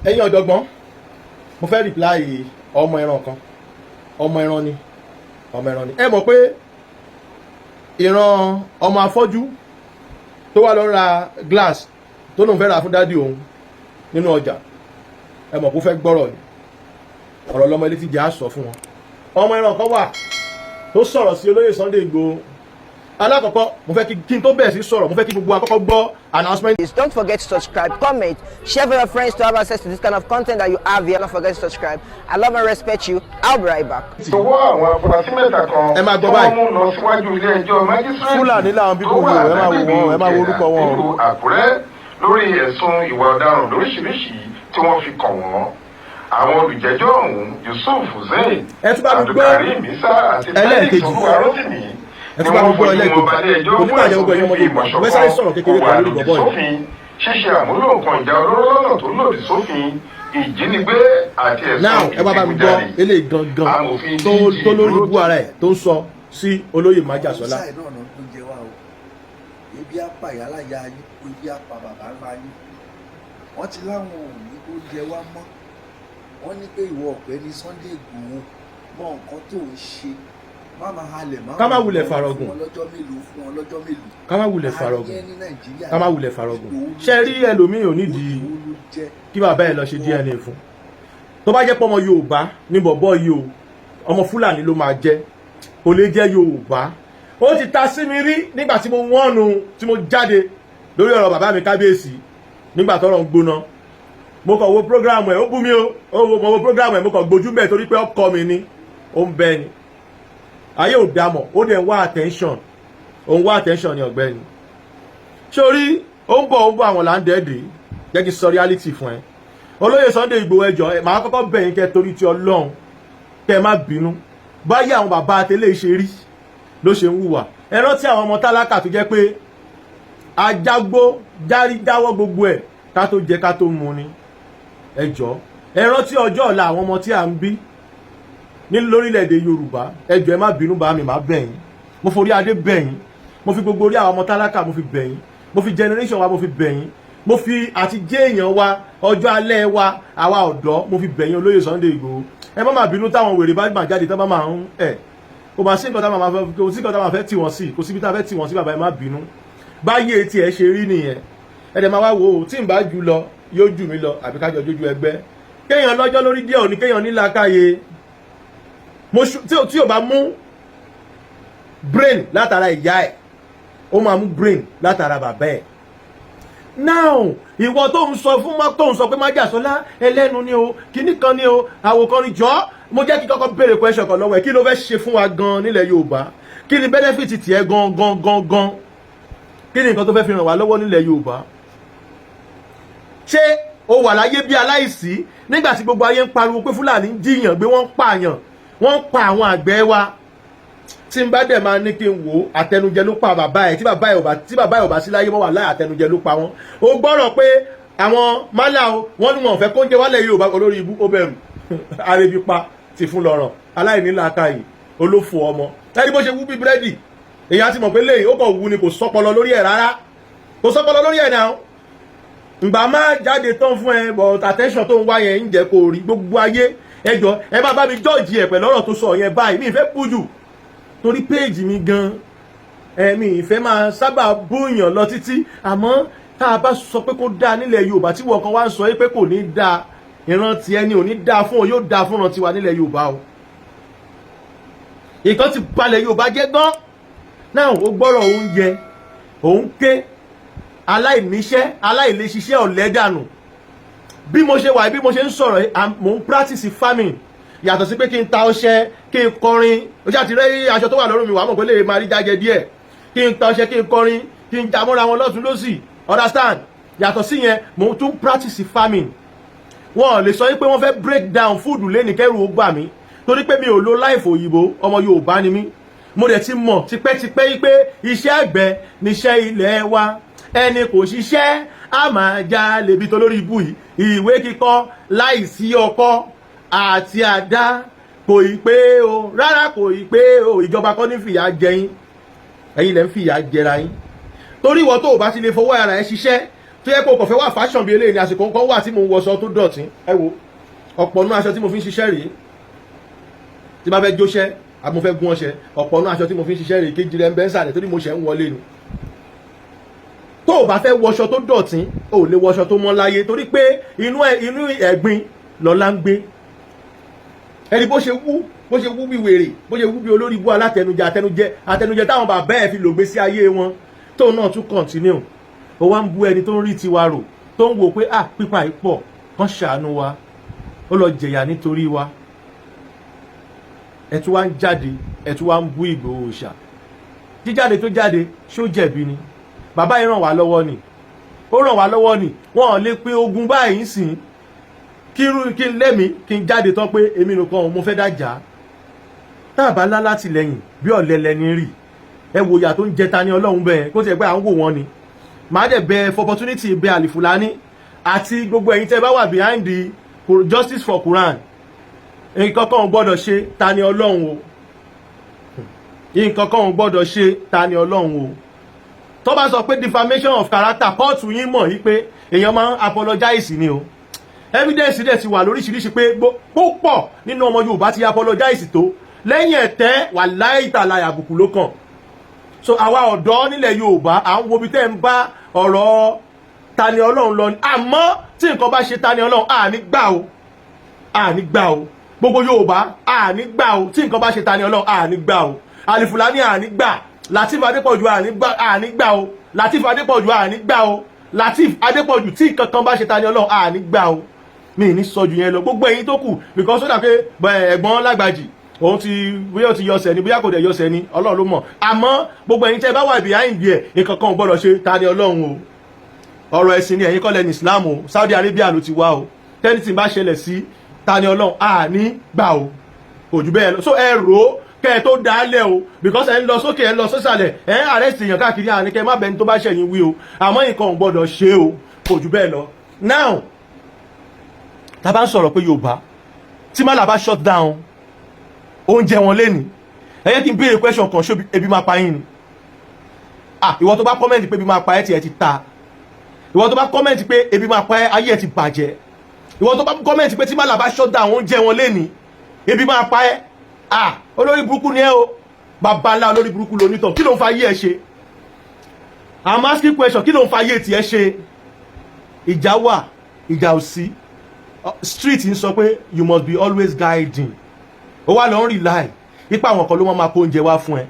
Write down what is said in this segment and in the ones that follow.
Ẹ̀yin ọ̀jọ̀gbọ́n, mo fẹ́ reply ọmọ ẹran kan. Ọmọ ẹran ni, ọmọ ẹran ni. Ẹ mọ̀ pé ìran ọmọ afọ́jú tó wà lọ ra glass, tó lóun fẹ́ ra fún daddy òun nínú ọjà, ẹ mọ̀ kó fẹ́ gbọ́rọ̀ ni. Ọ̀rọ̀ lọ́mọ ilé tí jẹ́ àsọ fún wọn. Ọmọ ẹran kan wà tó sọ̀rọ̀ sí olóyè Sunday Igboho. Alákọ̀ọ́kọ́, mo fẹ́ kí n tó bẹ̀rẹ̀ sí sọ̀rọ̀, mo fẹ́ kí gbogbo akọ́kọ́ gbọ́ announcement. Please don't forget to subscribe, comment, share with your friends to have access to this kind of content that you have here. Don't forget to subscribe. I love and respect you. I'll be right back. Ọwọ́ àwọn afurasí mẹ́ta kan Ẹ máa gbọ́ tí báyìí. wọ́n mú lọ síwájú ilé ẹjọ́ májísírèètì Fúlàní làwọn tó people wà yìí o, ẹ máa wò lágbègbè wọ́n, ẹ máa wo orúkọ wọn o. nílùú Àkúrẹ́ lórí ẹ̀sùn ìwà ọ̀daràn lóríṣiríṣi tí wọ́n fi kàn wọ́n. Àwọn olùjẹ́jọ́ ọ̀hún, Yusuf Hussein, Ẹ tún bá mi gbọ́ Abdulkareem Isa àti Felix ẹlẹ́ẹ̀kejì. Olúwarótìmí Ẹ ni tún bá mi wọ́n gbọ́ fojú wọn ẹlẹ́ẹ̀kejì. balẹ̀ ẹjọ́ Kò ní fún bàjẹ́ ẹ̀sùn gbogbo ẹ̀yin ọmọ fífi Yorùbá. ìmọ̀ Mo fẹ́ sáré sọ̀rọ̀ kékeré hùwà kan lórí lòdì bọ̀bọ́ yìí. sófin, ṣíṣe àmúlò nǹkan ìjà olóró lọ́nà tó lòdì sófin, ìjínigbé àti ẹ̀sùn Now, ẹ bá bá mi gbọ́ ìdigunjalè. eléyìí gangan Amòfin tó DG tó lórí ibú ara ẹ̀ tó ń sọ sí olóyè Májàsọ́lá. Sáì náà ló ń jẹ wá o. Ebi á pa ìyá láyà yín, ebi á pa bàbá ńlá yín. Wọ́n ti láwọn ò ní kó jẹ wá mọ́. Wọ́n ní pé ìwọ ọ̀gbẹ́ni Sunday Igboho, mọ nǹkan tó ń ṣe, má máa halẹ̀, má Ká má wulẹ̀ fún farọgùn. wọn lọ́jọ́ mélòó, fún wọn lọ́jọ́ mélòó. Ká má wulẹ̀ farọgùn. Ayé ní Nàìjíríà. Ká má wulẹ̀ farọgùn. Ṣe rí ẹlòmíì ò nídìí Ìgbòho ló jẹ́. kí bàbá ẹ lọ ṣe DNA fún. Tó bá jẹ́ pé ọmọ Yorùbá ní bọ̀bọ́ yìí o, ọmọ Fúlàní ló máa jẹ́, kò lè jẹ́ Yorùbá. Ó ti ta sí mi rí nígbà tí mo wọ́nu, tí mo jáde lórí ọ̀rọ̀ bàbá mi kábíyèsí, nígbà tọ́rọ̀ ń gbóná. Mo kàn wo program ẹ̀, ó bú mi o. Ó wo, mo wo program ẹ̀, mo kàn gbójú mẹ́ torí pé ọkọ mi ni ó ń bẹ ni. Ayé ò dámọ̀, ó dẹ̀ ń wá attention, ó ń wá attention ní ọ̀gbẹ́ni. Sórí ó ń bọ̀, ó ń bọ̀, àwọn là ń dẹ́ẹ̀dẹ́. Jẹ́ kí n sọ reality fún ẹ. Olóyè Sunday Igboho, ẹjọ́ ẹ, màá kọ́kọ́ bẹ̀ yín kẹ́ torí ti Ọlọ́run, kẹ́ ẹ má bínú. Báyìí àwọn bàbá àtẹlẹ́ ṣe rí ló ṣe ń hùwà. Ẹ rántí àwọn ọmọ tálákà tó jẹ́ pé ajágbó járí jáwọ́ gbogbo ẹ̀, ká tó jẹ ká tó mu ni. Ẹ jọ̀ọ́, ẹ rántí ọjọ́ ọ̀la àwọn ọmọ tí à ń bí ní lórílẹ̀‐èdè Yorùbá. Ẹ jọ̀ọ́, ẹ má bínú bá mi, má bẹ̀ yín. Mo forí adé bẹ̀ yín, mo fi gbogbo orí àwọn ọmọ tálákà mo fi bẹ̀ yín, mo fi generation wa mo fi bẹ̀ yín, mo fi àti jẹ́ èèyàn wa, ọjọ́ alẹ́ wa, àwa ọ̀dọ́, mo fi bẹ̀ yín. Olóyè Sunday Igboho, ẹ má má bínú. Táwọn wèrè bá gbà jáde tán, bá máa ń ẹ̀, kò máa sí nǹkan tá máa fẹ́, kò sí nǹkan tá máa fẹ́ tì wọ́n sí, kò síbi tá fẹ́ tì wọ́n sí. Bàbá, ẹ má bínú. Báyé tí ẹ ṣe rí nìyẹn. Ẹ dẹ̀ máa wá wò ó, tí n bá jù lọ yóò jù mí lọ, àbí kájọ jójú ẹgbẹ́. Kéèyàn lọ́jọ́ lórí díẹ̀ òní, kéèyàn ní làákàyè. Tí ò bá mú brain látara ìyá ẹ̀, ó máa mú brain látara bàbá ẹ̀. Now, ìwọ tó ń sọ fún tó ń sọ pé Májàsọ́lá ẹlẹ́nu ni o, kíní kan ni o, àwòkan ni, jọ́ mo jẹ́ kí kọ́kọ́ béèrè question kan lọ́wọ́ ẹ̀. Kí ló fẹ́ ṣe fún wa gan nílẹ̀ Yorùbá? Kí ni benefit tiẹ̀ gan gan gan gan? Kí ni nǹkan tó fẹ́ fi ràn wá lọ́wọ́ nílẹ̀ Yorùbá? Ṣé o wà láyé bí aláìsí nígbà tí gbogbo ayé ń pariwo pé Fúlàní ń jiyàn gbé, wọ́n ń pààyàn, wọ́n ń pa àwọn àgbẹ̀ wa? Tí n bá dẹ̀ máa ní kí n wò ó, àtẹnujẹ ló pa bàbá ẹ̀. Tí bàbá ẹ̀ ò bá sí láyé mọ́, wà láì, àtẹnujẹ ló pa wọ́n. O gbọ́rọ̀ pé àwọn málà o, wọ́n ní wọn ò fẹ́ kóúnjẹ wálẹ̀ Yorùbá. Olórí ibú, ó bẹ̀rù arebipa ti fún lọ́rọ̀, aláìní làákàyè, olófò ọmọ ẹni. Bó ṣe wú bí búrẹ́dì, èyí á ti mọ̀ pé léyìí ó kàn wú ni, kò sọ́pọlọ lórí ẹ̀ rárá, kò sọ́pọlọ lórí ẹ̀ náà. Ǹgbà máa jáde tán fún ẹ, but attention tó ń wá yẹn ń jẹ́ kó rí gbogbo ayé. Ẹ jọ, ẹ bá mi judge ẹ pẹ̀lú ọ̀rọ̀ tó sọ yẹn báyìí. Mi ì fẹ́ bú jù torí péèjì mi gan ẹ, mi ì fẹ́ máa sábà búyàn lọ títí. Àmọ́ tá a bá sọ pé kó dáa nílẹ̀ Yorùbá, tí wọ́n kan wá ń sọ pé kò ní dáa, ìran tiẹ̀ ni ò ní dáa fún ọ, yóò dáa fún ìran tiwa nílẹ̀ Yorùbá o. Ìkan ti balẹ̀ Yorùbá jẹ́ gan náà. Ó gbọ́rọ̀ oúnjẹ, òun ké aláìníṣẹ́, aláìlèṣiṣẹ́, ọ̀lẹ́dànù. Bí mo ṣe wà, bí mo ṣe ń sọ̀rọ̀, mò ń practice farming, yàtọ̀ sí pé kí n ta ọṣẹ, kí n kọrin. Ó ṣáà ti rẹ́ aṣọ tó wà lọ́rùn mi, wà á mọ̀ pé lè máa rí jájẹ díẹ̀. Kí n ta ọṣẹ, kí n kọrin, kí n jamọ́ra wọn lọ́tún lọ́sì, understand? Yàtọ̀ sí yẹn, mò ń tún practice farming. Wọn ò lè sọ pé wọ́n fẹ́ break down food lẹ́nìí kẹ́rù ó gbà mí, torí pé mi ò lo life òyìnbó. Ọmọ Yorùbá ni mí. Mo dẹ̀ ti mọ̀ tipẹ́tipẹ́ yí pé iṣẹ́ àgbẹ̀ níṣẹ́ ilẹ̀ wa. Ẹni kò ṣiṣẹ́ á máa jalè bí tolórí ibú yìí. Ìwé kíkọ́ láìsí ọkọ́ àti àdá kò ì pé o rárá, kò ì pé o. Ìjọba kọ́ ní fìyà jẹ yín, ẹ̀yin lẹ́ ń fìyà jẹra yín, torí ìwọ tó o bá ti lè fọwọ́ ara ẹ ṣiṣẹ́. Tó yẹ kó o kàn fẹ́ wà fashion bí eléyìí ní àsìkò nǹkan wà tí mo ń wọṣọ tó dọ̀tí. Ẹ wo ọ̀pọ̀ nínú aṣọ tí mo fi ń ṣiṣẹ́ rèé. Tí bá fẹ́ jóṣẹ́ àbí mo fẹ́ gún ọṣẹ, ọ̀pọ̀ nínú aṣọ tí mo fi ń ṣiṣẹ́ rèé. Kejì rẹ̀ ń bẹ́ ń sàlẹ̀ torí mo ṣẹ̀ ń wọlé ni. Tó o bá fẹ́ wọṣọ tó dọ̀tí, o ò lè wọṣọ tó mọ́ láyé, torí pé inú ẹ̀gbin lọ́lá ń gbé. Ẹni bó ṣe wú, bó ṣe wú bí wèrè, bó ṣe wú bí olórí ibú alátẹnujẹ, àtẹnujẹ, àtẹnujẹ táwọn bàbá ẹ̀ fi lògbé sí ayé wọn, tóun náà tún continue. Ó wá ń bú ẹni tó ń rí tiwa rò, tó ń wò pé, ah, pípa yìí pọ̀, kán ṣàánú wa, ó lọ jẹ̀yà nítorí wa. Ẹ tún wá ń jáde, ẹ tún wá ń bú Ìgbòho Òòṣà. Jíjáde tó jáde, ṣó jẹ̀bi ni? Bàbá yìí ràn wá lọ́wọ́ ni, ó ràn wá lọ́wọ́ ni. Wọn ò lè pe ogun báyìí ń sìn kí irú kí n lẹ́mìí kí n jáde tán pé èmi nìkan mo fẹ́ dájà. Tá a bá lá látìlẹ́yìn bí ọ̀lẹ lẹni rì. Ẹ wo ìyà tó ń jẹ Ta ni Ọlọ́run bẹ́ẹ̀ kó tiẹ̀ pé à ń wò wọ́n ni. Màá dẹ̀ bẹ for opportunity, bẹ Àlìfùlání àti gbogbo ẹ̀yin tẹ́ bá wà behind the justice for Quran. Nǹkan kan ò gbọ́dọ̀ ṣe Ta ni Ọlọ́run o. Nǹkan kan ò gbọ́dọ̀ ṣe Ta ni Ọlọ́run o. Tó bá sọ pé defamation of character, kóòtù yín mọ̀ yí pé èèyàn máa ń apologize ni o. Evidence dẹ̀ ti wà lóríṣiríṣi pé púpọ̀ nínú ọmọ Yorùbá ti apologize tó lẹ́yìn ẹ̀tẹ́ wà láìtàlà àbùkù ló kàn. So àwa ọ̀dọ́ nílẹ̀ Yorùbá, à ń wo ibi tẹ́ ń bá ọ̀rọ̀ Ta ni Ọlọ́run lọ ni. Àmọ́ tí nǹkan bá ṣe Ta ni Ọlọ́run, à ní gbà o, à ní gbà o. Gbogbo Yorùbá, à ní gbà o. Tí nǹkan bá ṣe Ta ni Ọlọ́run, à ní gbà o. Àlìfùlání, à ní gbà. Lateef Adépọ̀jù, à ní gbà, à ní gbà o. Lateef Adépọ̀jù, à ní gbà o. Lateef Adépọ̀jù, tí nǹkan kan bá ṣe Ta ni Ọlọ́run, à ní gbà o. Mi ní sọ ju yẹn lọ, gbogbo ẹ̀yin tó kù, because ó dà pé ẹ̀gbọ́n lágbàjì òun ti bóyá ó ti yọsẹ̀ ni, bóyá kò dẹ̀ yọsẹ̀ ni, Ọlọ́run ló mọ̀. Àmọ́ gbogbo ẹ̀yin tẹ́ bá wà behind ẹ̀, nǹkan kan ò gbọ́dọ̀ ṣe Ta ni Ọlọ́run o. Ọ̀rọ̀ ẹ̀sìn ni, ẹ̀yin kọ́ lẹ́ni Islam o. Saudi Arabia ló ti wá o. Tẹ́ni tí bá ṣẹlẹ̀ sí Ta ni Ọlọ́run, à ní gbà o. Kò jù bẹ́ẹ̀ lọ. So ẹ rò ó kẹ́ ẹ tó dálẹ̀ o, because ẹ ń lọ sókè, ẹ ń lọ sọ́sàlẹ̀, ẹ ń arrest èèyàn káàkiri. Àní kẹ́ ẹ má bẹni tó bá ṣẹ̀yìn wí o, àmọ́ nǹkan ò gbọ́dọ̀ ṣe o. Kò jù bẹ́ẹ̀ lọ. Now, tá a bá ń sọ̀rọ̀ pé Yorùbá, tí málà bá shut down oúnjẹ wọn lẹ́ni, ẹ yẹ kí n béèrè question kan: ṣé ebi máa pa yín ni? Ah, ìwọ tó bá comment pé ebi máa pa ẹ́, tiẹ̀ ti ta. Ìwọ tó bá comment pé ebi máa pa ẹ́, ayé ẹ̀ ti bàjẹ́. Ìwọ tó bá comment pé tí málà bá shut down oúnjẹ wọn lẹ́ni, ebi máa pa ẹ́, ah, olórí burúkú ni ẹ́ o. Bàbá ńlá olórí burúkú lonítàn. Kí ló ń fa ayé ẹ ṣe? I'm asking question: kí ló ń fa ayé tiẹ̀ ṣe? Ìjà wà, ìjà ò sí. Street ń sọ pé you must be always guiding. Ó wá lọ ń rely ipa àwọn kan ló máa kó oúnjẹ wá fún ẹ.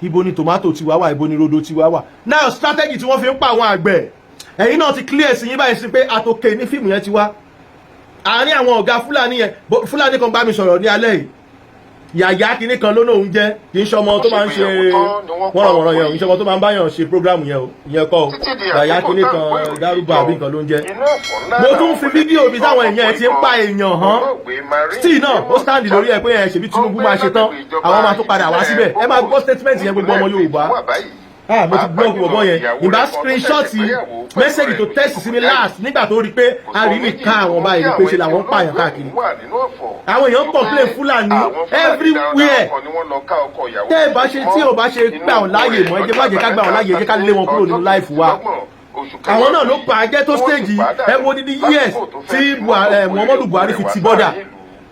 Ibo ni tomato ti wá wà? Ibo ni rodo ti wá wà? Now, strategy tí wọ́n fi ń pa àwọn àgbẹ̀, ẹ̀yin náà ti clear sí yín báyìí sí pé àtòkè ní fíìmù yẹn ti wá, àárín àwọn ọ̀gá Fúlàní yẹn. Fúlàní kan bá mi sọ̀rọ̀ ní alẹ́ yìí, yàyà kínní kan lónà òun jẹ́. Kì í ṣọmọ tó máa ń ṣe wọ́nrọ̀wọ̀nrọ̀ yẹn o, kì í ṣọmọ tó máa ń báyàn ṣe program yẹn o, ìyẹn kọ́ o. Yàyà kínní kan dárúbà àbí nǹkan ló ń jẹ́. Mo tún fi fídíò bí táwọn èèyàn ẹ̀ ti ń pa èèyàn hàn. Still náà, ó stand lórí ẹ pé ẹ ṣèbí Tinubu máa ṣe tán, àwọn máa tún padà wá síbẹ̀. Ẹ máa gbọ́ statement yẹn, gbogbo ọmọ Yorùbá. Ah, mo ti block bọ̀bọ̀ yẹn. Ìbá screenshot message tó text sí mi last nígbà tó rí pé a rí ní ká àwọn báyìí pé ṣe làwọn ń pààyàn káàkiri. Àwọn èèyàn complain Fúlàní everywhere. Tẹ́ ẹ bá ṣe tí ò bá ṣe gbà ọ́ láàyè mọ́, ẹ jẹ́ má jẹ́ ká gbà ọ́ láàyè, ẹ jẹ́ ká lé wọn kúrò nínú life wa. Àwọn náà ló bà á jẹ́ tó stage yìí. Ẹ wo ní years tí Muhammadu Buhari fi ti bọ́dà.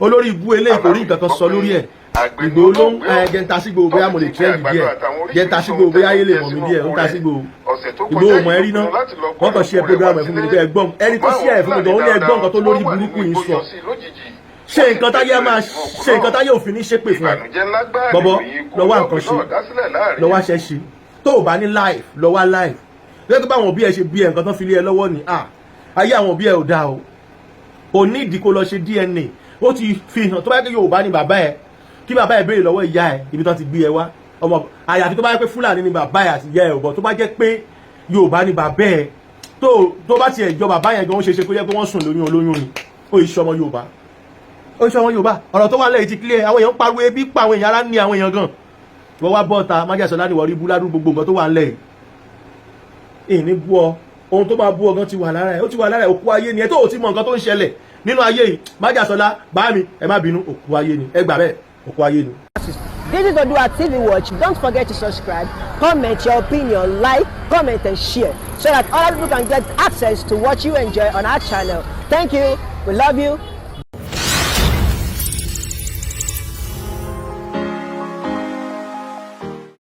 Olórí ibú eléyìí kò rí nǹkan kan sọ lórí ẹ̀. Ìgbòho ló ń ẹ jẹ́ ń ta sígbò, bóyá mo lè trend díẹ̀. Jẹ́ ń ta sígbò, bóyá ayé lè mọ̀ mí díẹ̀. Ń ta sígbò. Ìgbòho mọ̀ ẹ́ rí ná. Wọ́n kàn ṣe ẹ program ẹ̀ fún mi ní pé ẹgbọ́n ẹni tó ṣe ẹ̀ fún mi gan, ó ní ẹgbọ́n nǹkan tó lórí burúkú yìí sọ. Ṣe nǹkan táyé máa ṣe, nǹkan táyé òfin ní ṣépè fún ẹ. Bọ́bọ́, lọ wá nǹkan ṣe, lọ wá ṣẹ́ ṣe. Tó o bá ní life, lọ wá life. Lẹ́gbẹ́ báwọn òbí ẹ ṣe bí ẹ, nǹkan tán fi lé ẹ lọ́wọ́ ni. Ah, ayé àwọn òbí ẹ ò dáa o. Kò ní ìdí kó lọ ṣe DNA. Ó ti fi hàn. Tó bá yẹ kí Yorùbá ni bàbá ẹ, kí bàbá ẹ béèrè lọ́wọ́ ìyá ẹ ibi tán ti gbé ẹ wá. Ọmọ àyàfi tó bá yẹ pé Fúlàní ni bàbá ẹ àti ìyá ẹ ò bọ̀. Tó bá jẹ́ pé Yorùbá ni bàbá ẹ, tó bá tiẹ̀ jọ bàbá yẹn gan, ó ṣe é ṣe kó jẹ́ pé wọ́n sùn lóyún olóyún ni. Ó yìí ṣọmọ Yorùbá, ó ṣọmọ Yorùbá. Ọ̀rọ̀ tó wà lẹ́yìn ti clear. Àwọn èèyàn ń pariwo ebi pa àwọn èèyàn, ara ní àwọn èèyàn gan. Wọ́n wá bọ́ta májàsọ́lá ní wọ́n rí búládùn gbogbo nǹkan tó wà ńlẹ̀ yìí. Ìní bú ọ, ohun tó máa bú ọ gan ti wà lára ẹ, ó ti wà lára ẹ. Òkú ayé ni ẹ tó ò ti mọ nǹkan tó ń ṣẹlẹ̀ nínú ayé yìí. Májàsọ́lá bá mi, ẹ má bínú, òkú ayé ni ẹ gbà bẹ́ẹ̀, òkú ayé ni. This is Odua TV Watch. Don't forget to subscribe, comment your opinion, like, comment, and share so that other people can get access to what you enjoy on our channel. Thank you. We love you.